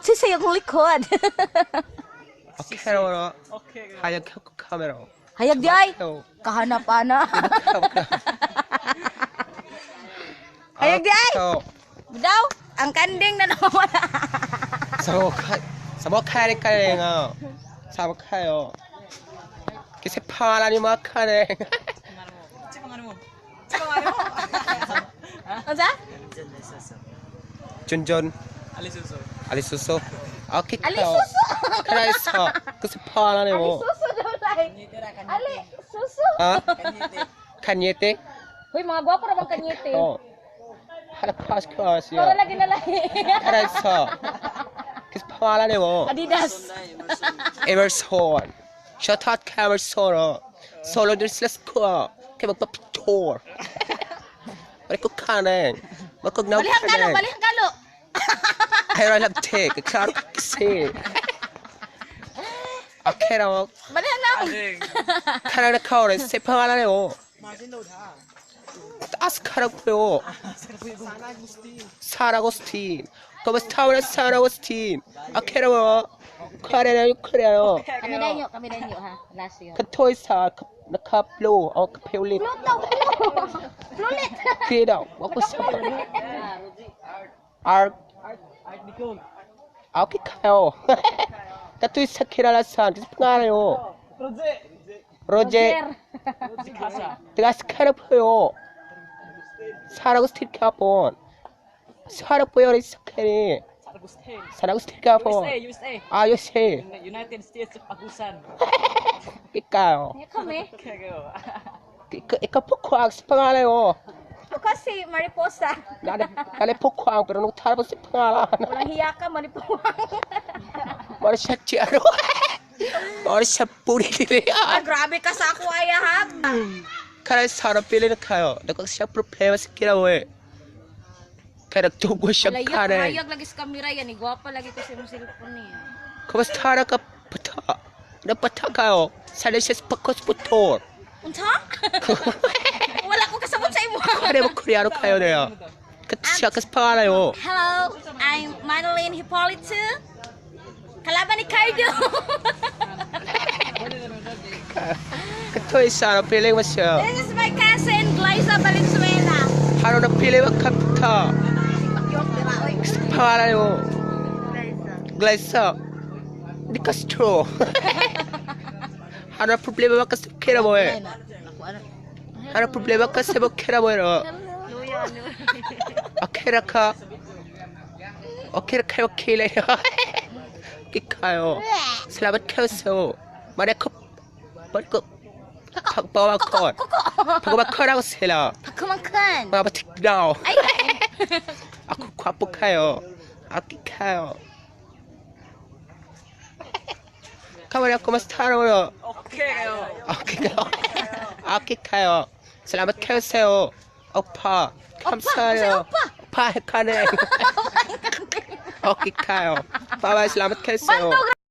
Kotse sa iyong likod. Okay ro. Hayag ka camera. Hayag di ay. Kahanap ana. Hayag di ay. Daw, ang kanding na nawala. Sa mo kare kare nga. Sa mo kayo. Kasi pangalan ni mga kare. Unsa? Junjun. Alisuso. Okay kayo. Alisuso. Kare sa. Kasi pangalan mo. Alisuso daw lay. Ali, suso. Ha? Kanyete? Hoy, mga gwapo ra bang kanyete? Oh. Hala pas ko siya. Para lagi na lahi. Kare sa. Kasi pangalan mo. Adidas. Emerson. Shout out kay Emerson. Solo din sila score. Kaya magpa-picture. Balik ko kanin. Magkagnaw Balihang kalo, kanin. balihang kalo. Pero alam te, klaro ka kasi. Okay raw. Balihang na. 카라 na kaorin, sa pangalan mo. Taas ka po. Saragostin. Como está Saragostin? Okay raw. Kare na yung kare. Kami na inyo ha. Last yun. Katoy sa nakaplo o kapiulit. Float daw, float. Float. Kaya wako sa Art Okay kayo. Katoy sa kilala sa pangalan mo. 로제. 드가스카르포요. 사라고스틸 카본. 사라포요 리스케리. 사라고스틸 카본. USA, USA. 아, 요새. United States of Agusan. 삐까요. Kami. 이거 포코악 스팡하네요. Ako si Mariposa. 나는 포코악 pero nung 타르보 스팡하라. Walang hiya ka, Mariposa. 머리 샷지 않아. 머리 샷 뿌리리리. Ah, grabe ka sa ako ay ha. 카라 사람 빌리는 카요. 내가 샷 프로페어 스키라고 해. 카라 도고 샷 Layot, 카네. hayag lagi sa kamera yan. Eh. Gwapa lagi ko sa imong cellphone niya. 그거 스타라가 붙어. 나 붙어가요. 살레시스 포커스 포토. Unsa? Wala ko kasabot sa imo. 카레 뭐 코리아로 가요 내요. 그 시작해서 파알아요. Hello, I'm Madeline Hipolito. Kalaban ni Cardo. 그 토이사로 빌링 왔어요. This is my cousin, Glyza Valenzuela. 하루는 빌링 컴퓨터. 파알아요. 글래서 니카스트로. 하루 problema ka sa kera mo eh. Ano problema ka sa kera mo eh. Okay ra ka. Okay ra kayo kila. Kikayo. Salamat kayo sa Mareko Mareko Pagbawa ko. Pagbawa ko raw sila. Pakumangkan. Mga batik daw. Ay! Ako kwapo kayo. Aki kayo. Kamara ko mas taro. Okay kayo. Okay kayo. Okay kayo. Salamat kayo sa'yo. Opa. 감사해요. 오빠? 오빠, 카네. Okay kayo. Bye-bye. Salamat kayo sa'yo. Bantog.